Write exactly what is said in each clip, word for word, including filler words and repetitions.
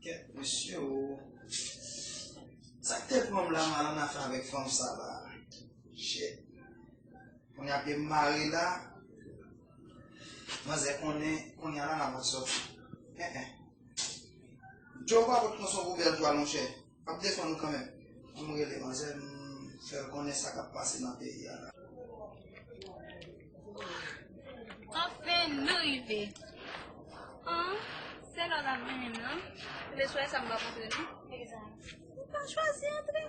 Kèt mesye o. Sa k te pran m la, m al annafè avèk fanm sa la. Shit. Kounye a pye m mare la. Manzè konnen, kounye a la, la mòd sòti. Eh, eh. Joe, pa pot pran son poubèl twal, monchè. M ap defann ou kanmenm. An m rele manzè, m fè l konnen sa k ap pase nan peyi a la. Anfen, nou rive. An, se lè w t ap mennen m nan. Mesye sa m p ap antre non. M pa chwazi antre.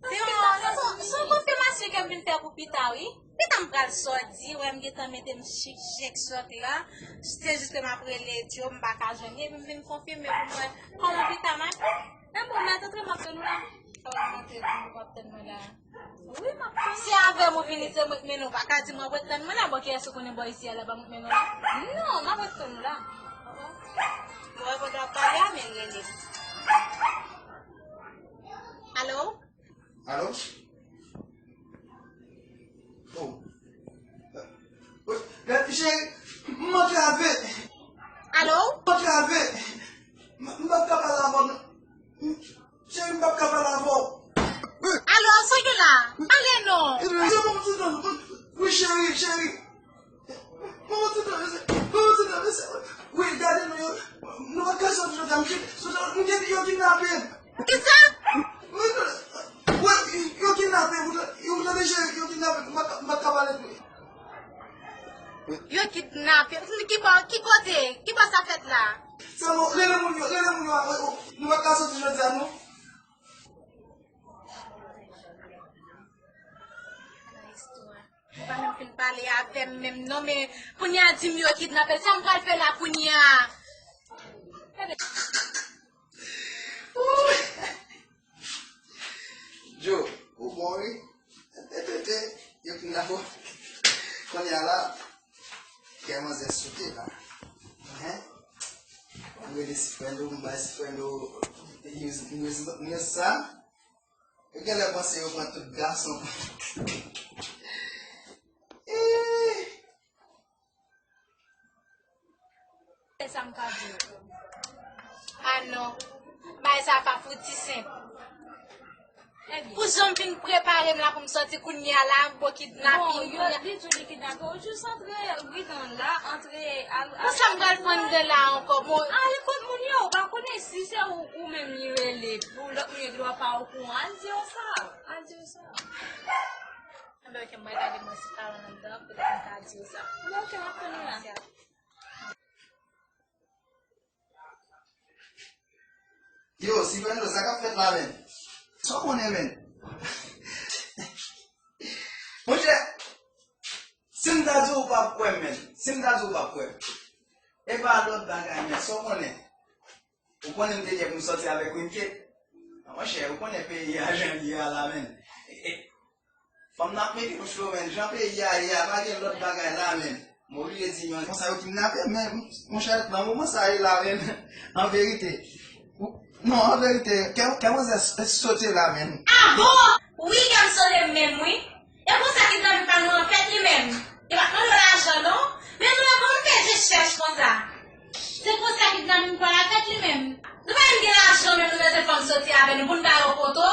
Se yon, se yon, se yon konfimasyon ke m vin fè pou pita, wi. Pita m pral sòti, wè m gentan mete m chik jèk sòt la. Se jis ke m ap rele Joe, m pa ka jwenn li, epi m vin konfime pou m wè kòman pita m ap. Men bon, mèt antre, m ap tann ou la. Kòman m antre, pou m ap tann mwen la. Wi, m ap tann. Si avè m ou vini, se mwen k mennen w, pa ka di mwen ret tann mwen la, bon, kiyès ou konnen bò isi a la, pa mwen k mennen w la? Non, m ap ret tann ou la. Mwen pandan w ap pale a, men rele. Alo? Alo? Oh. Gad, cheri, m antrave. Alo? M antrave. M, m p ap ka pale avè w non. Cheri, m p ap ka pale avè w. Alo, sa gen la? Pale non. Cheri, ban m ti tan. Wi, cheri, cheri. Ban m ti tan, mesye. Ban m ti tan, mesye. Wi, gade nou yo. Nou pa ka sòti jodi a, m kin-, sòti, m kin-, yo kidnape m. Kisa? Wi, wi, yo kidnape m. Yo, yo, yo kidnape m. M pa ka, m pa ka pale tou. Yo kidnape. Ki bò, ki kote? Ki bò sa fèt la? Sèlman, rele moun yo, rele moun yo, a, o, o, nou pa ka sòti jodi a, non. Ou pa menm fin pale avè m menm, non, men kounye a di m yo kidnape l. Sa m pral fè la kounye a? Joe, ou bon, wi. Yo fin la fò. Kounye a la, kè manzè sote la. Hein? M rele Sifrendo, m bay Sifrendo news, news, news sa. Yo genlè panse yo pran tout gason. Eh! E sa m ka di w? Ah non. Bagay sa pa fouti senp. Ebyen. Pou jan m vin prepare m la pou m sòti kounye a la, bon kidnapin. Bon, yo, kounye a li di w li kidnape w, jis antre ridan la, antre al. Pou sa m pral pran ridan la ankò, bon. Al kot moun yo, ou pa konnen si se ou, ou menm li rele, pou lòt moun yo ki dwa pa okouran, al di yo sa, al di yo sa. Anben, ok, m pral gade mwen si Karan anndan, poutèt m ka di yo sa. Anben, ok, m ap tann ou la. Yo, Sifrendo, sa k ap fèt la, menn? Sa w konnen, menn? Monchè, si m ta di w, ou p ap kwè m, menn. Si m ta di w, ou p ap kwè m. E pa lòt bagay, menn. Sa w konnen? Ou konnen m te gen pou m sòti avèk Winky? Monchè, ou konnen peyi a jan l ye a la, menn. E, e, fanm nan ap mete bouch lo, menn. Jan peyi a ye a, pa gen lòt bagay la, menn. M oblije di nou, konsa yo kidnape m, men, monchè, nan moman sa ye la, menn. An verite. Ou, non, an verite, kè, kè manzè s-, sote la, menn. Ah bon? Wi, kè m sote menm, wi. E konsa kidnapin pa nou an fèt li menm. Li pa t mande w lajan non. Men nou menm kòman nou fè je chèch konsa? Se konsa kidnapin pa la fèt li menm. Nou pa menm gen lajan menm nou bezwen fanm soti avè nou pou n ba yo poto.